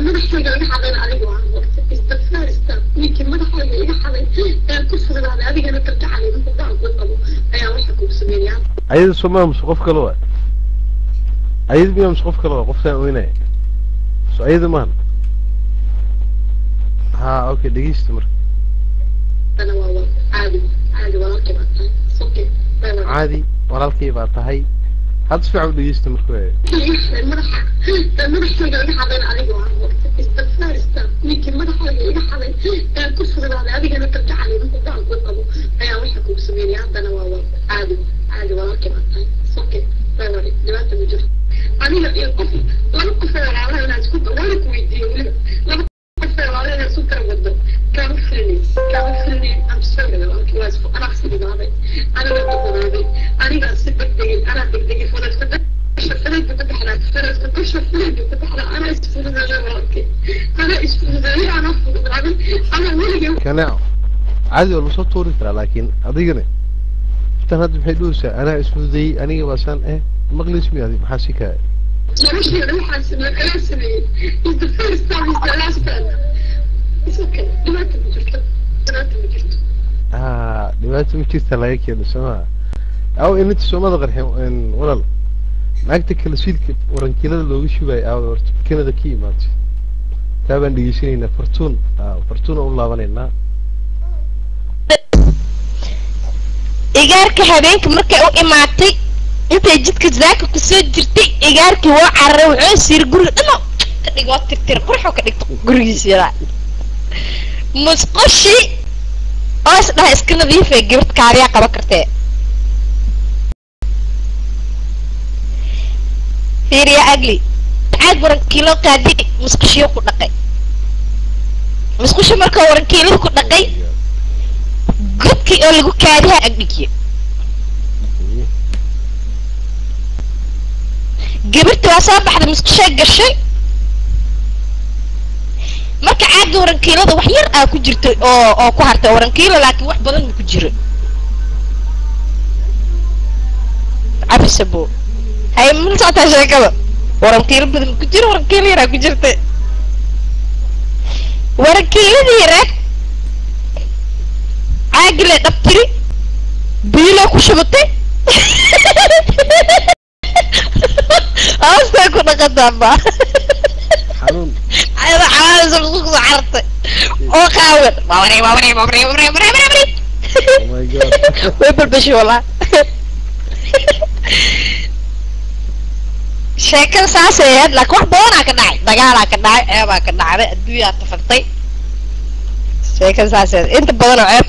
Madaxayga iga xadayna adigu ah is the first time ninkii madaxayga iga xaday ee ku fududaaday adigana kalgacalay markuu gacan kuu qabo ayaa waxa kugu sameeyaa. Ayada soo mise qof kale waa ayada miyaa mise qof kale waa qofkaan oynaya so ayada maahan. Ha, okay, dhegeysta marka. Ana waa caadi caadi, walaalkay baa tahay. It's okay. Bye bye. Caadi, walaalkay baa tahay. Hadda si fiican u dhegeysta marka waay. Madaxa madaxayga iga xadayna adigu ah is the first time ninkii madaxayga iga xaday ee ku fududaaday adigana kalgacalay markuu gacan kuu qabo ayaa waxa kugu sameynaya. Haddana waa caadi caadi, walaalkay baa tahay. It's okay. Bye bye. Dhibaata ma jirto. Aniga iyo qof laba qof ee walaalaha inaan isku waana ku weydiiyo weliba laba qof ee walaalaha inaan isku kala wado kaama filinayn, kaama filinayn. I'm sorry walaalkay, waa isku anaa fududaaday, aniga fududaaday, anigaa si degdegay, anaa degdegay. Fudaydka dusha fudaydka ku baxdaa, fudaydka dusha fudaydka ku baxdaa. Anaa isfududeeyay walaalkay, anaa isfududeeyay, anaa fududaaday, anaa weligay. Kaneeco caadi waa lagu soo tuuri karaa, laakiin adigana tan hadda maxay dhuhaysaa? Anaa isfududeeyey, aniga baa saan eh maqlis miya? Adig maxaa si kaaya? Nolosheeda waxaan sameeyey ayaa sameeyey. Is the first time, is the last time. It's okay. Dhibaata ma jirto, dhibaata ma jirto. Ah, dhibaata ma jirta laga keeno soo maa aw inanta soomada qarxin walaal. Naagta kale siilka warankiilada looga shubayo aaw horta Canada ka imaatay, taa baan dhegeysanaynaa. Fartuun, Fartuun u laabanaynaa. Igaarka habeenka markay u imaatay intay jidka zaaka kusoo jirtay, igaarkii waa cararay, wuxuu siiri guriga dhano ka dhig, waa tirtir qurxoo ka dhigto gurigiisa yaraa musqushi oo is dhaha iska nadiifay. Gabadh kaariyaa qaban kartee, fiiriya agli caag warankiilo qaadi, musqushiyo ku dhaqay. Musqusho marka warankiilada ku dhaqay, godkii oo lagu kaadiha agdhigiye. Gabadhti waa soo baxday, musqushay gashay. Marka caagga warankiilada wax yar aa ku jirtay oo ku hartay warankiilo, laakiin wax badan ma ku jiro. Cabisabo hay ma socotaa sheekada? Warankiilo badan ma ku jiro, warankiilo yaraa ku jirtay. Warankiiladii yareed caaggi lee dhabtiri, biiloo ku shubatay, hoostay ku dhaqataa ba. Xanuun. Ayada calaamadiisa isku soo carartay oo qaawan, babare babare babare babare babare babare. Oh my God. Way balbashay walaa. Sheekada saasay ahayd, laakiin wax badanaa ka dhacay, dagaalaa ka dhacay, ceebaa ka dhacday, adduunyaa tafagtay. Sheekada saasay ahayd inta badan oo ceeb.